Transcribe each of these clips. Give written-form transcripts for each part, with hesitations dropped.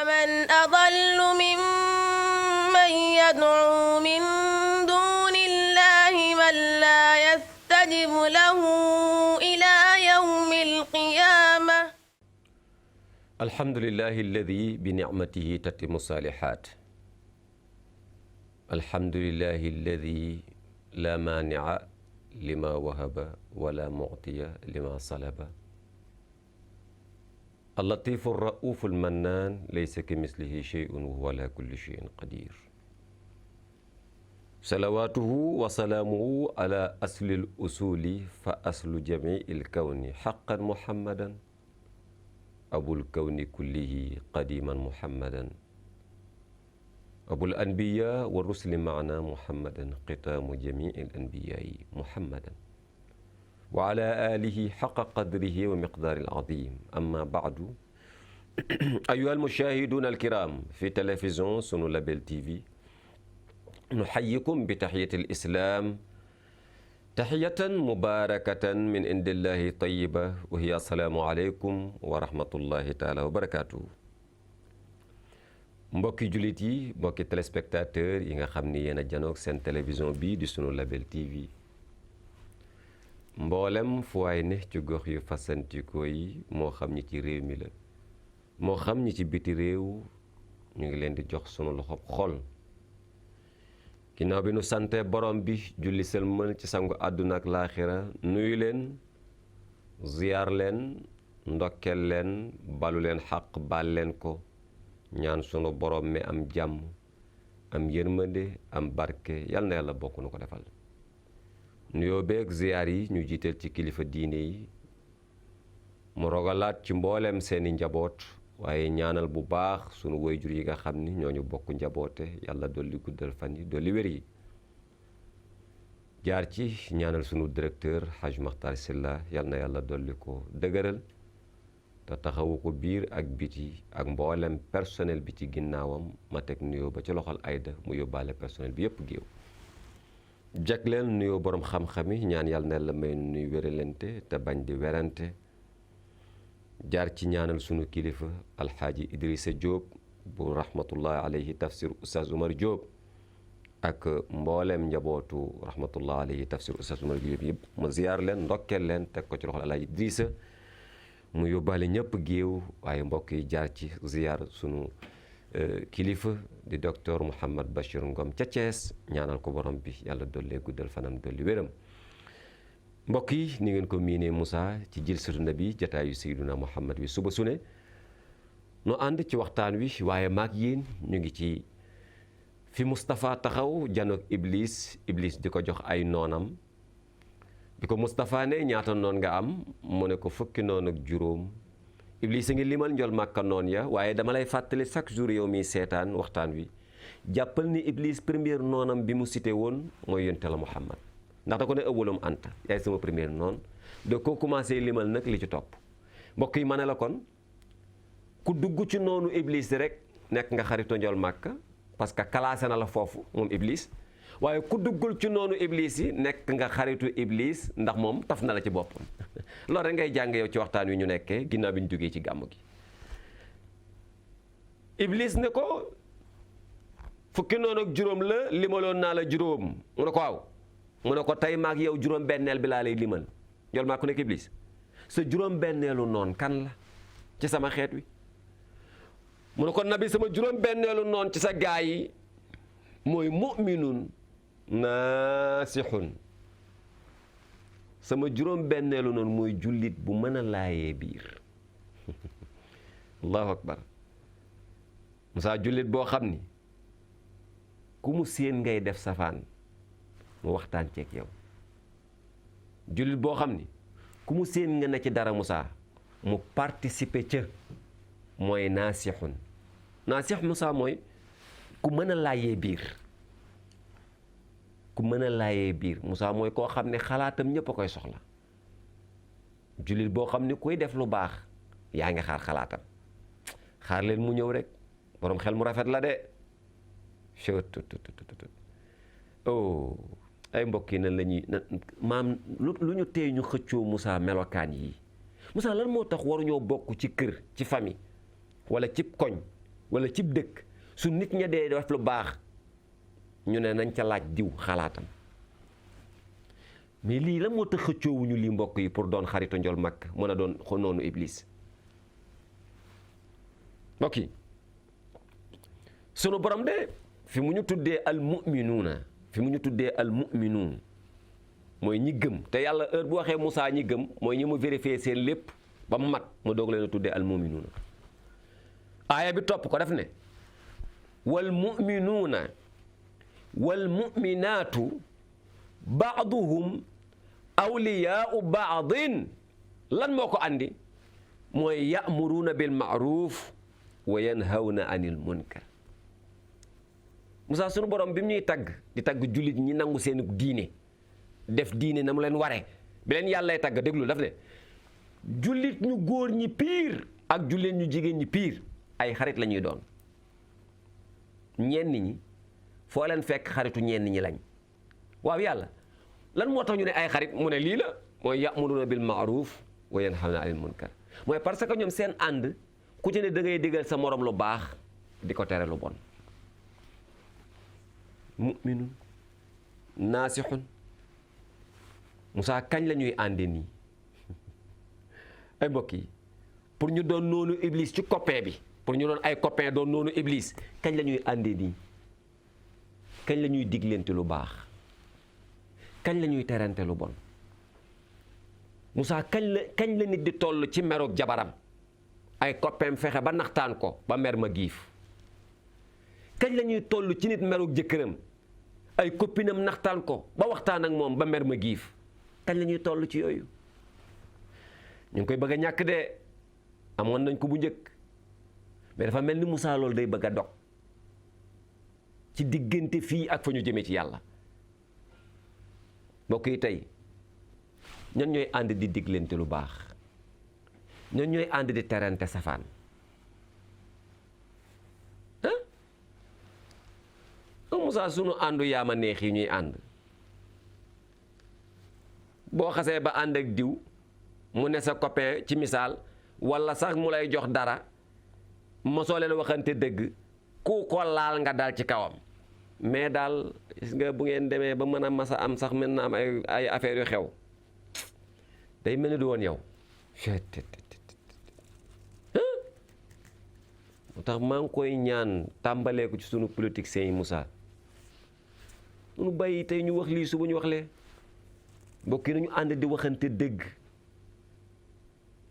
ومن أضل ممن يدعو من دون الله من لا يستجب له إلى يوم القيامة. الحمد لله الذي بنعمته تتم الصالحات. الحمد لله الذي لا مانع لما وهب ولا معطي لما صلب. اللطيف الرؤوف المنان ليس كمثله شيء وهو على كل شيء قدير. صلواته وسلامه على أصل الأصول فأصل جميع الكون حقا محمدا أبو الكون كله قديما محمدا أبو الأنبياء والرسل معنا محمدا ختام جميع الأنبياء محمدا وعلى آله حق قدره ومقدار العظيم. أما بعد أيها المشاهدون الكرام في تلفزيون سنو لابل تي في، نحييكم بتحية الإسلام، تحية مباركة من عند الله طيبة، وهي السلام عليكم ورحمة الله تعالى وبركاته. mbokki jullit yi, mbokki téléspectateur yi nga xam ni yéen a janoog seen télévision bii di sunu label TV, mboolem fu waay ne ci gox yu fasantikoo yi, moo xam ñi ci réew mi la moo xam ñi ci biti réew, ñu ngi leen di jox sunu loxob xol. ginnaaw bi nu sante borom bi julli sëlmal ci sangu àdduna ak laaxira, nuyu leen, ziyaar leen, ndokkel leen, balu leen xaq, baal leen ko, ñaan sunu borom mi am jàmm, am yërmande, am barke, yal na yàlla bokk nu ko defal. nuyoo beeg ziyaar yi ñu jiital ci kilifa diine yi, mu rogalaat ci mbooleem seeni njaboot, waaye ñaanal bu baax sunu wayjur yi nga xam ni ñooñu bokk njaboote, yàlla dolli guddal fan yi, dolli wér yi. jaar ci ñaanal sunu directeur Haj Makhtar Sylla, yal na yàlla dolli ko dëgëral te taxawu ko biir ak biti ak mboolem personnel bi ci ginnaawam. ma teg nuyoo ba ci loxol Ayda mu yóbbaale personnel bi yëpp géew. jagleen nuyoo borom xam-xam yi, ñaan yàlla na la may nuy wéralante te bañ di werante. jaar ci ñaanal sunu kilifa alxaaji Idrissa Diop bu rahmatullahi alayhi tafsir Oustaz Oumar Diop ak mboolem njabootu rahmatullahi alayhi tafsir Oustaz Oumar Diop yëpp. ma ziyaar leen, ndokkeel leen, teg ko ci loxol alxaaji Idrissa mu yóbbaale ñëpp géew. waaye mbokk yi jaar ci ziyaar sunu kilifa di docteur Mouhamed Bachir Ngom ca Thiès, ñaanal ko borom bi yàlla dollee guddal fanam, dolli wéram. mbokk yi ni ngeen ko miinee Moussa ci jilsatu nabi, jataayu Seyduna Muhammad wi suba su ne nu ànd ci waxtaan wi, waaye maag yéen ñu ngi ci fi Moustapha taxaw janoog Iblis di ko jox ay noonam. bi ko Moustapha ne ñaata noon nga am, mu ne ko fukki noon ak juróom. Iblis a ngi limal njol màkka noon ya, waaye dama lay fàttali chaque jour yow mi seetaan waxtaan wi, jàppal ni Iblis première noonam bi mu cité woon mooy yonte la Muhammad, ndax da ko ne ëwalum anta, yaay sama première noon. de ko commencé limal nag li ci topp. mbokk yi ma ne la kon ku dugg ci noonu Iblis rek nekk nga xaritu njol màkka, parce que classé na la foofu moom Iblis. waaye ku duggul ci noonu Iblis yi nekk nga xaritu Iblis, ndax moom taf na la ci boppam. loolu rek ngay jàng yow ci waxtaan wi ñu nekkee ginnaaw bi ñu jógee ci gàmm gi. Iblis ne ko fukki noonu ak juróom la, limaloon naa la juróom. mu ne ko waaw, mu ne ko tey maag yow juróom benneel bi laa lay limal. jol maa ko nekk Iblis, sa juróom benneelu noon kan la ci sama xeet wi? mu ne ko nabi, sama juróom benneelu noon ci sa gaa yi mooy mu'minun naasixun. sama juróom benneelu noonu mooy jullit bu mën a laayee biir. allahu akbar. Musaa, jullit boo xam ni ku mu séen ngay def safaan mu waxtaan ceeg yow. jullit boo xam ni ku mu séen nga ne ci dara Musaa mu participer ca, mooy naasixun. naasix Musaa mooy ku mën a laayee biir. ku mën a laayee biir Musaa mooy koo xam ne xalaatam ñëpp a koy soxla. jullit boo xam ne kuy def lu baax yaa ngi xaar xalaatam. xaar leen mu ñëw rek, borom xel mu rafet la de. oh ay mbokk yi nan la ñuy maam lu ñu tey ñu xëccoo Musaa melokaan yi. Musaa lan moo tax waruñoo bokk ci kër, ci famille wala ci koñ wala cib dëkk su nit ña dee def lu baax ñu ne nañ ca laaj diw xalaatam. mais lii la moo tax xëccoowuñu lii mbokk yi pour doon xaritu njol Makka mën a doon noonu Iblis. mbokk yi sunu borom de fi mu ñu tuddee almuminuuna fi mu ñu tuddee almuminuun mooy ñi gëm te yàlla heure bu waxee Moussa ñi gëm mooy ñi mu vérifier seen lépp ba mu mat mu doog leen a tuddee almuminuuna. aaya bi topp ko def ne wal muminuuna wal muminaatu baaduhum awliyaau baadin. lan moo ko andi mooy ya'muruuna bil ma'ruuf wa yanhawna anil munkar. Moussa sunu borom bi mu ñuy tagg di tagg jullit ñi nangu seen diine def diine na mu leen ware bi leen yàllay tagg déglu daf ne jullit ñu góor ñi piir ak jullit ñu jigéen ñi piir ay xarit la ñuy doon. ñenn ñi foo leen fekk xaritu ñenn ñi lañ. waaw yàlla lan moo tax ñu ne ay xarit mu ne lii la mooy ya'muruuna bil ma'ruuf wa yanhawna anil munkar mooy parce que ñoom seen ànd ku ci ne da ngay digal sa morom lu baax di ko tere lu bon. mu'minun naasixun. Moussa kañ la ñuy ànde nii ay mbokk yi pour ñu doon noonu Iblis ci copain bi pour ñu doon ay copain doon noonu Iblis kañ la ñuy ànde nii kañ la ñuy diglante lu baax kañ la ñuy terante lu bon. Moussa kañ la nit di toll ci meroog jabaram ay copain fexe ba naxtaan ko ba mer ma giif. kañ la ñuy toll ci nit meroog jëkkëram ay copinam naxtaan ko ba waxtaan ak moom ba mer ma giif. kañ la ñuy toll ci yooyu ñu ngi koy bëgg a ñàkk de amoon nañ ko bu njëkk mais dafa mel ni Moussa loolu day bëgg a dog ci diggante fii ak fa ñu jëmee ci yàlla. mbokk yi tey ñan ñooy ànd di diglante lu baax ñan ñooy ànd di terante safaan ah Moussa sunu àndu yaama neex yi ñuy ànd boo xasee ba ànd ak diw mu ne sa copain ci misaal walla sax mu lay jox dara mosoo leen waxante dëgg ku ko laal nga dal ci kawam mais daal gis nga bu ngeen demee ba mën a masa am sax mën na am ay affaires yu xew day mel ni du woon yow. moo tax maa ngi koy ñaan tàmbalee ko ci sunu politiciens yi Moussa nu bàyyi tey ñu wax lii suba ñu wax lee mbokk yi nañu ànd di waxante dëgg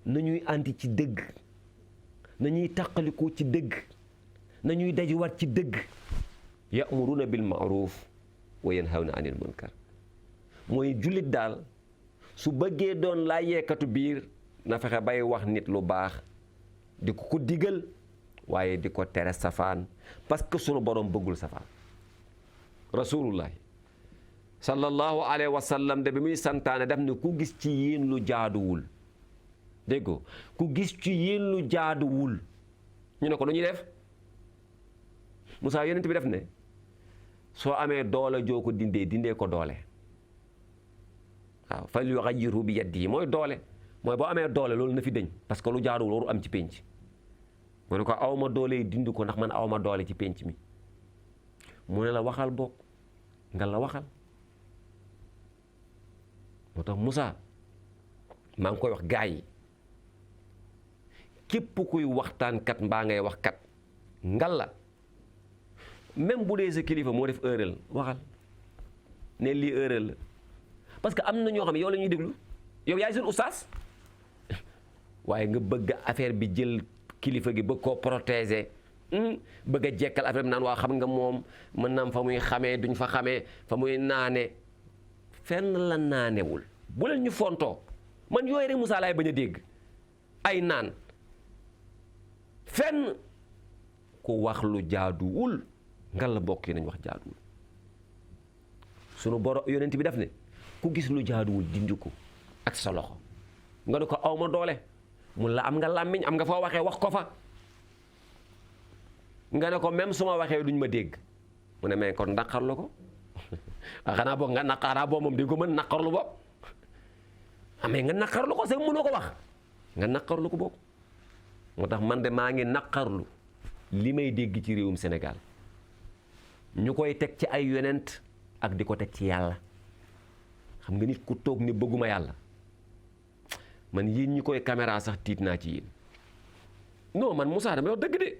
nañuy ànd ci dëgg nañuy tàqalikoo ci dëgg nañuy dajiwaat ci dëgg. ya'muruuna bil ma'ruuf wa yanhawna anil munkar mooy jullit daal su bëggee doon laa yeekatu biir na fexe bay wax nit lu baax di ko ko digal waaye di ko tere safaan parce que sunu borom bëggul safaan. rasulullah sallallahu alayhi wa sallam de bi muy santaane def ne ku gis ci yéen lu jaaduwul dégg nga ku gis ci yéen lu jaaduwul ñu ne ko nu ñuy def Moussa yonent bi def ne soo amee doole joo ko dindee ko doole waaw fal yughayyirhu bi yadihi mooy doole mooy boo amee doole loolu na fi dëñ parce que lu jaaduwul waru am ci pénc mu ne ko awma doole yi dindi ko ndax man awma doole ci pénc mi mu ne la waxal bokk nga la waxal. moo tax Moussa maa ngi koy wax gaa yi képp kuy waxtaankat mbaa ngay wax kat ngal la même bu dee sa kilifa moo def erreur waxal ne lii erreur la parce que am na ñoo xam ne yow la ñuy déglu yow yaay seen ustaas waaye nga bëgg affaire bi jël kilifa gi bëgg koo protéger bëgg a jekkal affaire bi naan waa xam nga moom mën naam fa muy xamee duñ fa xamee fa muy naane fenn la naanewul bu leen ñu fontoo man yooyu rek Moussa laay bañ a dégg ay naan fenn ku wax lu jaaduwul ngal la mbokk yi nañ wax jaaduwul sunu boro yonent bi def ne ku gis lu jaaduwul dindi ko ak sa loxo nga ne ko aw ma doole mun la am nga làmmiñ am nga foo waxee wax ko fa nga ne ko même su ma waxee duñ ma dégg mu ne mais kon naqarlu ko xanaa boog nga naqaraa boo moom di ko mën naqarlu bopp amee nga naqarlu ko sax mënoo ko wax nga naqarlu ko bopp moo tax man de maa ngi naqarlu li may dégg ci réewum Sénégal ñu koy teg ci ay yonent ak di ko teg ci yàlla. xam nga nit ku toog ne bëgguma yàlla man yéen ñi koy caméra sax tiit naa ci yéen. non man Moussa dama wax dëgg de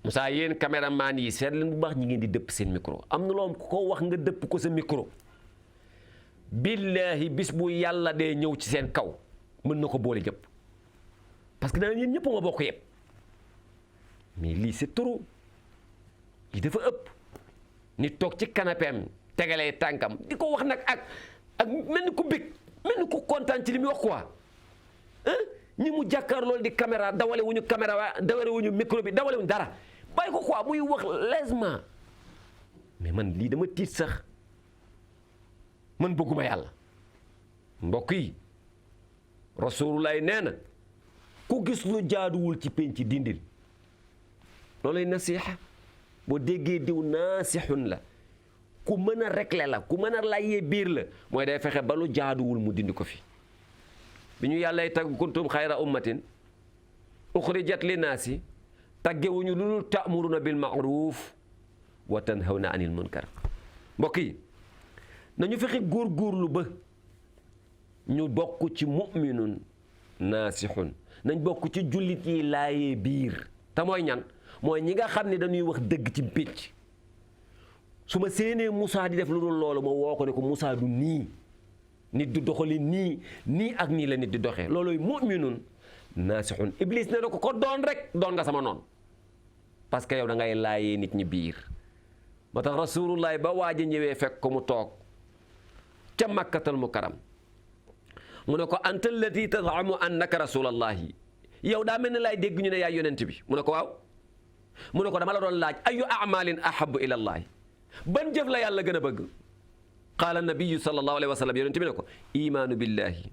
Moussa yéen caméraman yi seet leen bu baax ñi ngeen di dëpp seen micro am na loo ku ko wax nga dëpp ko sa micro billahi bis bu yàlla dee ñëw ci seen kaw mën na ko boole jëpp parce que daan yéen ñëpp ma bokk yëpp mais lii c'est trop lii dafa ëpp nit toog ci canapéem tegalee tànkam di ko wax nag ak mel ni ku bég mel ni ku kontaan ci li muy wax quoi ñi mu jàkkaar loolu di caméra dawale wuñu caméra dawale wuñu micro bi dawale wuñu dara bàyyi ko quoi muy wax laisément mais man lii dama tiit sax man bëgguma yàlla mbokk yi rasulullah nee na ku gis lu jaaduwul ci penc dindil loolay nasiha boo déggee diw naasixun la ku mën a régler la ku mën a layee biir la mooy day fexe ba lu jaaduwul mu dindi ko fi bi ñu yàllay tagg kuntum xayra ummatin uxrijat linnaasi taggewuñu lu dul ta'muruna bil ma'ruf wa tanhawna anil munkar mbokk yi nañu fexe góorgóorlu ba ñu bokk ci mu'minun naasixun nañ bokk ci jullit yi laayee biir te mooy ñan mooy ñi nga xam ne dañuy wax dëgg ci pénc su ma séenee Moussa di def lu dul loolu ma woo ko ne ko Moussa du nii nit du doxali nii ak nii la nit di doxee looloy mu'minun naasixun Iblis ne na ko doon rek doon nga sama noonu parce que yow da ngay laayee nit ñi biir moo tax rasulullah ba waaj a ñëwee fekk ko mu toog ca makkatal mukarram mu ne ko anta allati tazamu annaka rasulallahi yow daa mel ne laay dégg ñu ne yaay yonent bi mu ne ko waaw mu ne ko dama la doon laaj ayu amalin ahabu ila allahi ban jëf la yàlla gën a bëgg qaala nabiyu sallallahu alayhi wa sallam yonent bi ne ko imaanu billahi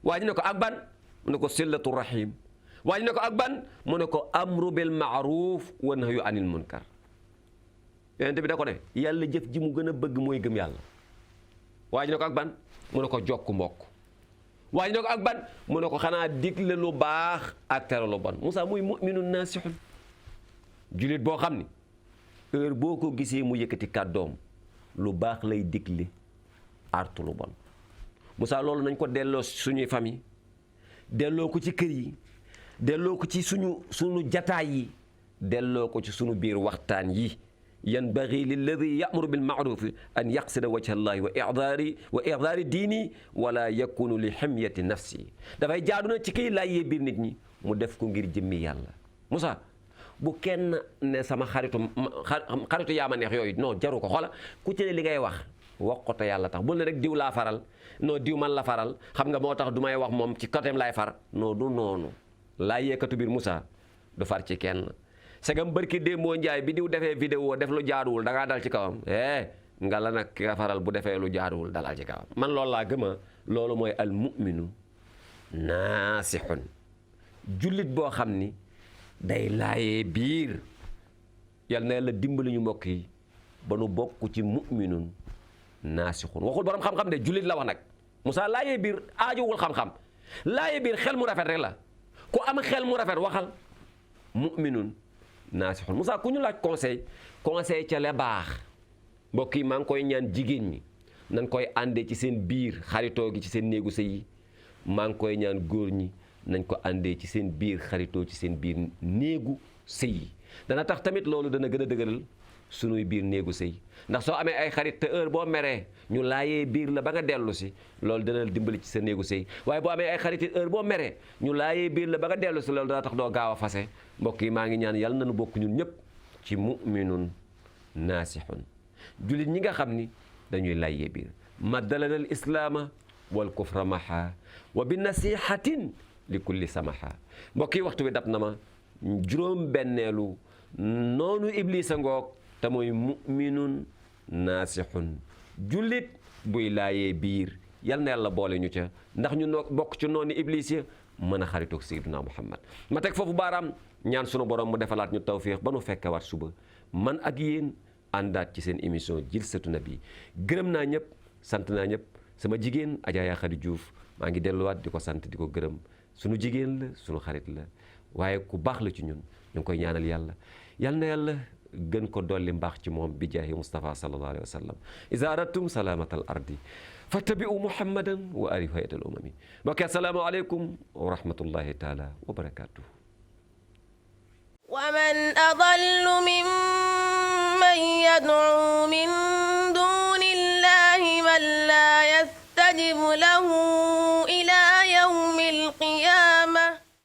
waa ji ne ko ak ban mu ne ko sillatu rahim waa ji ne ko ak ban mu ne ko amru bil maaruf wa nahyu anil munkar yonent bi da ko ne yàlla jëf ji mu gën a bëgg mooy gëm yàlla waa ji ne ko ak ban mu ne ko jokk mbokk waa ji ne ko ak ban mu ne ko xanaa digle lu baax ak tere lu bon Moussa muy mu'minun naasixun julit boo xam ni heure boo ko gisee mu yëkkati kàddoom lu baax lay digle artu lu bon Moussa loolu nañ ko delloo suñuy famille delloo ko ci kër yi delloo ko ci suñu jataay yi delloo ko ci suñu biir waxtaan yi yanbaghi lilladi ya'muru bil ma'ruf an yaqsida wajha allahi wa i'dari diini wala yakunu li himyati nafsi dafay jaadu na ci kay laajee biir nit ñi mu def ko ngir jëmmi yàlla Moussa bu kenn ne sama xaritu yaa ma neex yooyu non jaru ko xoola ku ci ne li ngay wax ko te yàlla tax bul ne rek diw laa faral non diw man la faral xam nga moo tax du may wax moom ci côtéem laay far non du noonu laa yeekatu biir Moussa du far ci kenn segam barki démboo njaay bi diw defee vidéo def lu jaaduwul da ngaa dal ci kawam nga la nag ki nga faral bu defee lu jaaduwul dalal ci kawam man loolu laa gëma loolu mooy al mu'minu naasixun jullit boo xam ni day laayee biir yal na yàlla dimbali ñu mbokk yi ba nu bokk ci mu'minun naasixun waxul borom xam-xam de jullit la wax nag Moussa laayee biir aajowul xam-xam laayee biir xel mu rafet rek la ku am xel mu rafet waxal mu'minun naasixun Moussa ku ñu laaj conseil ca la baax mbokk yi maa ngi koy ñaan jigéen ñi nañ koy àndee ci seen biir xaritoo gi ci seen néegu sëy yi maa ngi koy ñaan góor ñi nañ ko àndee ci seen biir xaritoo ci seen biir néegu sëy yi dana tax tamit loolu dana gën a dëgëral sunuy biir néegu sëy ndax soo amee ay xarit te heure boo meree ñu laayee biir la ba nga dellu si loolu dana dimbali ci sa néegu sëy waaye boo amee ay xarit heure boo meree ñu laayee biir la ba nga dellu si loolu dana tax doo gaaw a fase mbokk yi maa ngi ñaan yàlla nañu bokk ñun ñëpp ci mu'minun naasixun jullit ñi nga xam ni dañuy laayee biir maddalana al islaama wal kufra maha wa bi nasihatin li kulli samaha mbokk yi waxtu bi dab na ma juróom benneelu noonu Iblis a ngoog te mooy mu'minun naasixun jullit buy laayee biir yal na yàlla boole ñu ca ndax ñu bokk ci noonu Iblis ya mën a xaritoog Seydina Muhammad ma teg foofu baaraam ñaan sunu borom mu defalaat ñu tawfiix ba nu fekkewaat suba man ak yéen àndaat ci seen émission Jilsatu Nabi gërëm naa ñëpp sant naa ñëpp sama jigéen Adja Yaa Khady Diouf maa ngi delluwaat di ko sant di ko gërëm sunu jigéen la sunu xarit la waaye ku baax la ci ñun ñu ngi koy ñaanal yàlla yal na yàlla gën ko dolli mbaax ci moom bi jaahi Mustafa sallallahu alayhi wa sallam iza aradtum salamatal ardi fattabi'u muhammadan wa ali hayat al umami mbokk assalaamu aleykum wa rahmatullahi taala wa barakatuh ومن أضل ممن يدعو من دون الله من لا يستجب له